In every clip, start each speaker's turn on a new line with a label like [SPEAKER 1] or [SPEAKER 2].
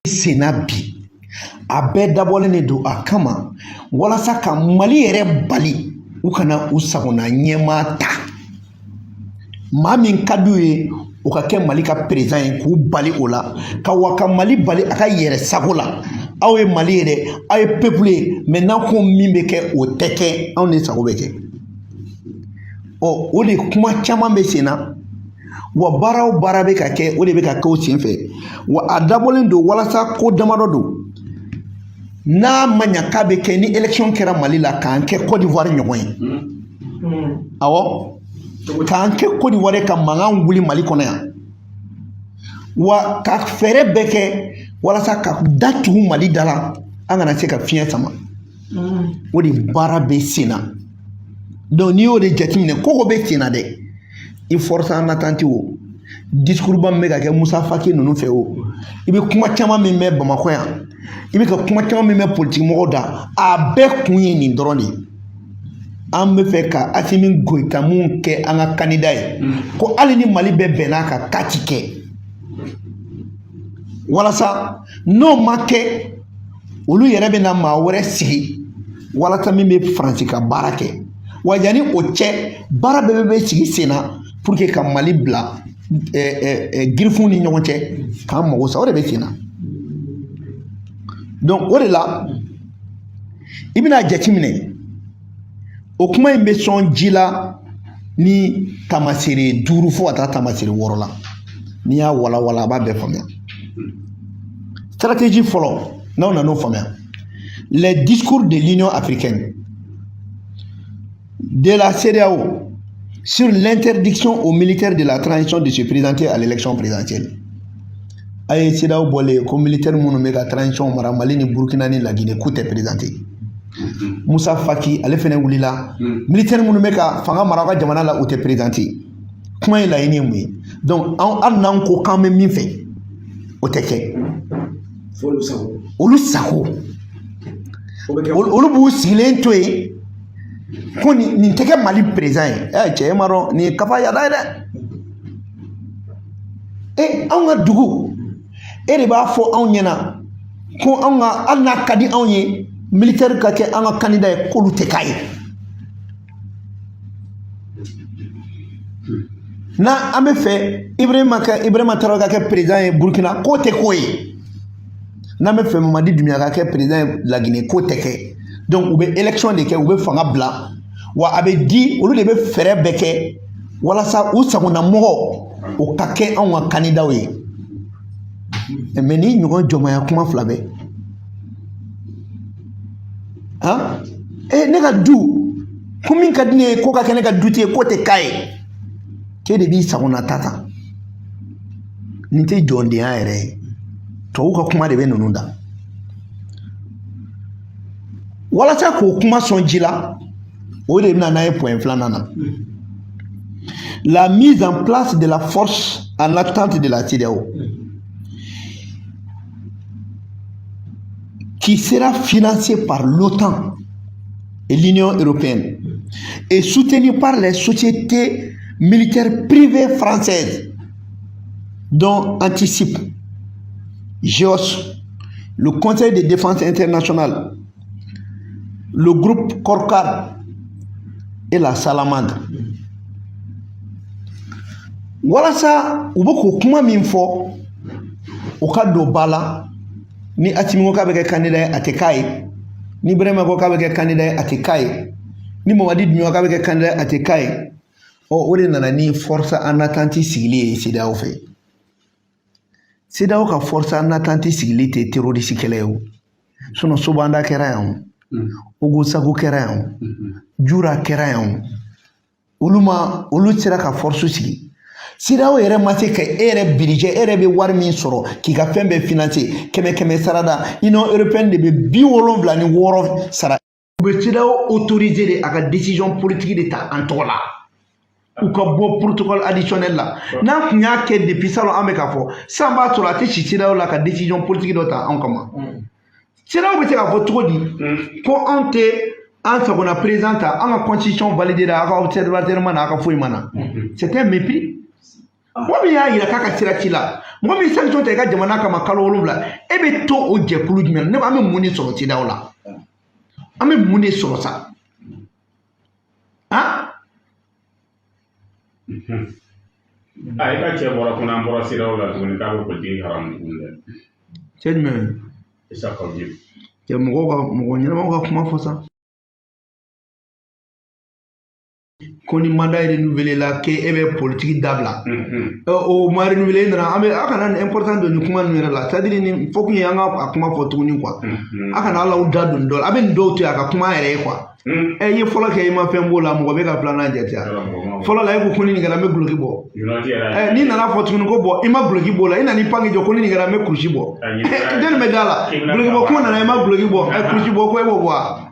[SPEAKER 1] Senna bi, a bɛɛ dabɔlen de don a kama walasa ka Mali yɛrɛ bali u kana u sagona ɲɛmaa ta, maa min ka d'u ye o ka kɛ Mali ka président ye, k'u bali o la, ka wa ka Mali bali a ka yɛrɛ sago la. Aw ye Mali ye dɛ, aw ye peuple ye, mais n'aw ko min bɛ kɛ, o tɛ kɛ, anw de sago bɛ kɛ. Ɔ, o de kuma caman bɛ sen na wa, baara o baara bɛ ka kɛ, o de bɛ ka kɛ o sen fɛ. Wa a dabɔlen don walasa ko damadɔ don, n'a ma ɲa k'a bɛ kɛ ni élection kɛra Mali la, k'an kɛ Côte d'Ivoire ɲɔgɔn ye. Awɔ, k'an kɛ Côte d'Ivoire, ka mankan wuli Mali kɔnɔ yan, wa ka fɛɛrɛ bɛɛ kɛ walasa ka da tugu Mali da la, an kana se ka fiɲɛ sama. O de baara bɛ sen na. Donc n'i y'o de jateminɛ, koko bɛ sen na dɛ. I force en attente, o discours ba min bɛ ka kɛ Musa Faki ninnu fɛ, o i bɛ kuma caman min mɛn Bamakɔ yan, i bɛ ka kuma caman min mɛn politiki mɔgɔw da, a bɛɛ kun ye nin dɔrɔn de ye. An bɛ fɛ ka Asimi Goyita mun kɛ an ka candidat ye, ko hali ni Mali bɛɛ bɛnn'a kan k'a ti kɛ, walasa n'o ma kɛ, olu yɛrɛ bɛ na maa wɛrɛ sigi walasa min bɛ Faransi ka baara kɛ. Wa yanni o cɛ, baara bɛɛ bɛ sigi sen na pour que ka Mali bila girifunw ni ɲɔgɔn cɛ k'an mago sa, o de bɛ sen na. Donc o de la, i bɛna jateminɛ, o kuma in bɛ sɔn ji la ni taamasere 5 fo ka taa taamasere 6 la. N'i y'a walawala, a b'a bɛɛ faamuya. Stratégie fɔlɔ, n'aw nan'o faamuya, les discours de l'Union africaine, de la CEDEAO sur l'interdiction aux militaires de la transition de se présenter à l'élection présidentielle. A ye CEDEAO bɔlen ko militaire minnu bɛ ka transition mara Mali ni Burukina ni Laginɛ, k'u tɛ présenter. Musa Faki, ale fɛnɛ wulila, militaire minnu bɛ ka fanga mara aw ka jamana la, u tɛ présenter. Kuma in laɲini ye mun ye? Donc anw, hali n'an ko k'an bɛ min fɛ, o tɛ kɛ.
[SPEAKER 2] F'olu sago.
[SPEAKER 1] Olu sago.
[SPEAKER 2] O bɛ kɛ.
[SPEAKER 1] Olu b'u sigilen to yen ko nin tɛ kɛ Mali président ye. Ɛ cɛ, e ma dɔn nin ye kafa yada ye dɛ. E, anw ka dugu, e de b'a fɔ anw ɲɛna ko anw ka, hali n'a ka di anw ye militaire ka kɛ an ka candidat ye, k'olu tɛ k'a ye. N'a an bɛ fɛ Ibrahima Traoré ka kɛ président ye Burukina, k'o tɛ k'o ye. N'an bɛ fɛ Mamadi Dunbiya ka kɛ président ye Laginɛ, k'o tɛ kɛ. Donc u bɛ élection de kɛ, u bɛ fanga bila, wa a bɛ di olu de bɛ fɛɛrɛ bɛɛ kɛ walasa u sagonamɔgɔ o ka kɛ anw ka candidat ye. Mais ni ɲɔgɔn jɔnmaya kuma fila bɛ han, e ne ka du, ko min ka di ne ye ko ka kɛ ne ka dutigi ye, k'o tɛ k'a ye, k'e de b'i sagonata ta. Nin tɛ jɔndenya yɛrɛ ye. Tubabuw ka kuma de bɛ ninnu da walasa k'o kuma sɔn ji la. O de bɛna n'a ye point filanan na, la mise en place de la force en attente de la CEDEAO qui sera financée par l'OTAN et l'Union européenne et soutenue par les sociétés militaires privées françaises, dont Anticip, GEOS, le Conseil de défense international, le groupe Corcar et la Salamandre. Walasa u bɛ k'o kuma min fɔ, o ka don ba la. Ni Asimi ko k'a bɛ kɛ candidat ye, a tɛ k'a ye. Ni Ibrahima ko k'a bɛ kɛ candidat ye, a tɛ k'a ye. Ni Mamadi Dunbiya k'a bɛ kɛ candidat ye, a tɛ k'a ye. Ɔ, o de nana ni force en attente sigili ye CEDEAO fɛ. CEDEAO ka force en attente sigili tɛ terroriste kɛlɛ ye o. Sinon Sobanda kɛra yan o, Ogosagu kɛra yan o, Jura kɛra yan o. Olu ma, olu sera ka force sigi. CEDEAO yɛrɛ ma se ka e yɛrɛ budget, e yɛrɛ bɛ wari min sɔrɔ k'i ka fɛn bɛɛ financer, kɛmɛ kɛmɛ sarada, Union européenne de bɛ 76 sara. U bɛ CEDEAO autoriser de a ka décision politique de ta an tɔgɔ la, u ka bɔ protocole additionnel la. N'an tun y'a kɛ depuis salon, an bɛ k'a fɔ san b'a sɔrɔ a tɛ si CEDEAO la ka décision politique dɔ ta anw kama. CEDEAO bɛ se k'a fɔ cogo di ko anw tɛ an sagona président ta, an ka constitution validé la, aw ka observateur ma na, aw ka foyi ma na? C'est un mépris. Mɔgɔ min y'a yira k'a ka sira t'i la, mɔgɔ min sanction ta i ka jamana kama kalo 7, e bɛ to o jɛkulu jumɛn na? Ne ko an bɛ mun de sɔrɔ CEDEAO la? An bɛ mun de sɔrɔ sa? Han?
[SPEAKER 3] A i ka cɛ bɔra kunna, an bɔra CEDEAO la tuguni k'a bɛ politiki haramu tuguni dɛ.
[SPEAKER 1] Cɛ jumɛn?
[SPEAKER 3] Issa Kaou.
[SPEAKER 1] Cɛ, mɔgɔw ka mɔgɔ ɲɛnamaw ka kuma fɔ sa. Ko ni mandat renouvelé la, k'e bɛ politiki dabila. O ma renouvelé, e nana, an bɛ a kana nin important don nin kuma ninnu yɛrɛ la. C'est à dire, nin fɔ kun ye an ka a kuma fɔ tuguni quoi. A kana hali aw da don nin dɔ la, a bɛ nin dɔw to yen a ka kuma yɛrɛ ye quoi. Ɛ, i ye fɔlɔ kɛ, i ma fɛn b'o la, mɔgɔ bɛ ka filanan jate. Fɔlɔ la, e ko ko ni nin kɛra, n bɛ guloki bɔ. Ɛ, n'i nana fɔ tuguni ko bɔn, i ma guloki b'o la, i nana i pan k'i jɔ ko ni nin kɛra, n bɛ kurusi bɔ. Jɔnni bɛ da la? Guloki bɔ kuma nana, i ma guloki bɔ, ɛ, kurusi bɔ ko e b'o bɔ wa?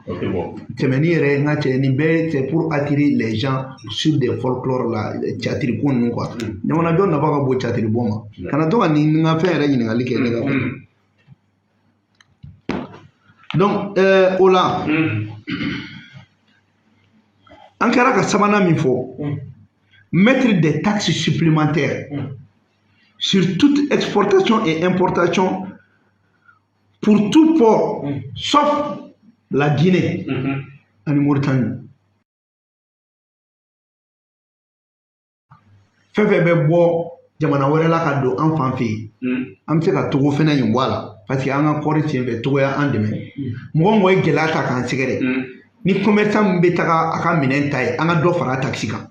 [SPEAKER 1] Tɛmɛni yɛrɛ, n ka cɛ, nin bɛɛ c'est pour attirer les gens sur des folklore la, théâtre ko ninnu quoi. Jamanajɔ nafa ka bon théâtre bɔ ma. Kana to ka nin ka fɛn yɛrɛ ɲininkali kɛ ne ka fɛn. Donc o la, an kɛra ka sabanan min fɔ, mettre des taxes supplémentaires sur toute exportation et importation pour tout port, sauf la Guinée ani Mauritanie. Fɛn fɛn bɛ bɔ jamana wɛrɛ la ka don an fan fɛ yen, an bɛ se ka Togo fɛnɛ nin bɔ a la, parce que an ka kɔɔri sen fɛ, Togo y'an dɛmɛ. Mɔgɔ o mɔgɔ ye gɛlɛya ta k'an sɛgɛrɛ, ni commerçant min bɛ taga a ka minɛn ta ye, an ka dɔ fara a taxe kan,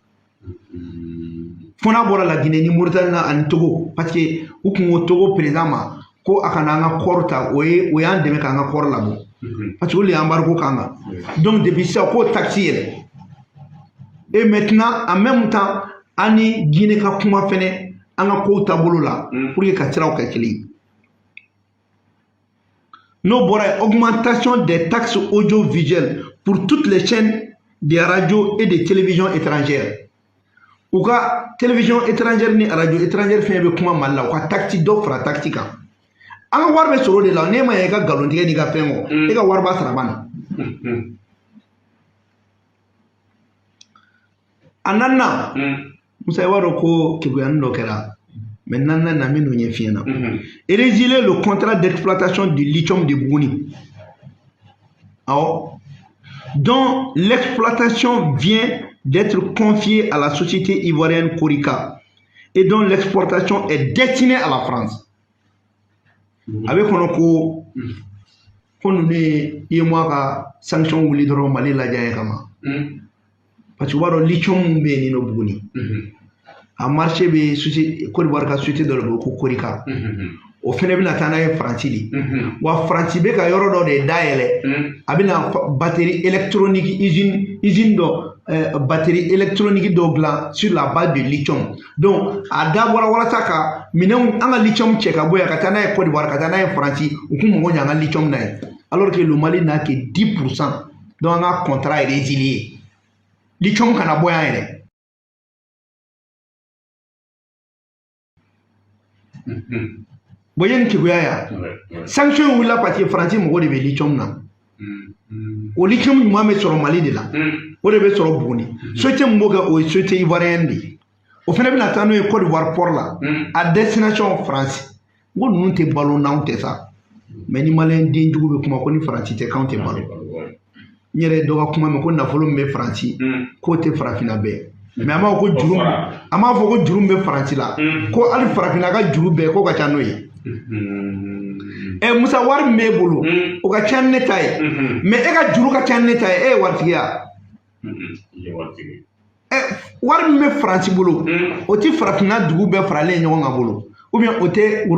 [SPEAKER 1] fo n'a bɔra la Guinée ni Mauritanie na ani Togo, parce que u kun ko Togo président ma ko a kana an ka kɔɔri ta, o ye o y'an dɛmɛ k'an ka kɔɔri labɔ, parce que olu de ye embargo k'an kan. Donc depuis sisan, k'o taxe yɛlɛ. Et maintenant, en même temps, an ni Guinée ka kuma fɛnɛ an ka kow taabolo la, pour que ka siraw kɛ kelen ye. N'o bɔra yen, augmentation des taxes audiovisuelles pour toutes les chaînes de radio et de télévision étrangères. U ka télévision étrangère ni radio étrangère fɛn bɛ kuma Mali la, u ka taxe dɔ fara taxe kan. An ka wari bɛ sɔrɔ o de la. N'e ma ɲɛ i ka nkalon tigɛ n'i ka fɛn kɔ, e ka wari b'a sara ban na. A naaninan, Musa, i b'a dɔn ko kekuyani dɔ kɛra, mais naaninan na, n bɛ n'o ɲɛf'i ɲɛna. Résilier le contrat d'exploitation du lithium de Bougouni, awɔ, dont l'exploitation vient d'être confiée à la société ivoirienne Corica et dont l'exportation est destinée à la France. A bɛ kɔnɔ ko ninnu ye UEMOA ka sanction wuli dɔrɔn Mali lajɛ kama, parce que u b'a dɔn lithium min bɛ yen nɔ Buguni, a marché bɛ société Côte d'Ivoire ka société dɔ de bolo ko Corica. O fɛnɛ bɛna taa n'a ye Faransi de. Wa Faransi bɛ ka yɔrɔ dɔ de dayɛlɛ, a bɛna batterie électronique usine dɔ, batterie électronique dɔ dilan sur la base de lithium. Donc a dabɔra walasa ka minɛnw, an ka lithium cɛ ka bɔ yan ka taa n'a ye Côte d'Ivoire, ka taa n'a ye Faransi. U k'u mago ɲɛ an ka lithium na ye, alors que le Mali n'a que 10%. Donc an ka contrat est résilié, lithium kana bɔ yan yɛrɛ. Bon, ye nin keguya yan, sanction wulila parce que Faransi mɔgɔ de bɛ lithium na. O lithium ɲuman bɛ sɔrɔ Mali de la, o de bɛ sɔrɔ Buguni. Société min b'o kɛ, o ye société ivoirienne de ye. O fana bɛna taa n'o ye Côte d'Ivoire port la, a destination France. N ko ninnu tɛ balo n'anw tɛ sa, mais ni maliyɛn den jugu bɛ kuma ko ni Faransi tɛ, k'anw tɛ balo. N yɛrɛ ye dɔ ka kuma mɛn ko nafolo min bɛ Faransi, k'o tɛ farafinna bɛɛ. Mais an b'a fɔ ko juru, an b'a fɔ ko juru min bɛ Faransi la, ko hali farafinna ka juru bɛɛ, k'o ka ca n'o ye. Ɛ Musa, wari min b'e bolo, o ka ca ni ne ta ye, mais e ka juru ka ca ni ne ta ye. E ye waritigi ya? Ɛ, wari min bɛ Faransi bolo, o ti farafinna dugu bɛɛ faralen ɲɔgɔn kan bolo, ou bien o tɛ.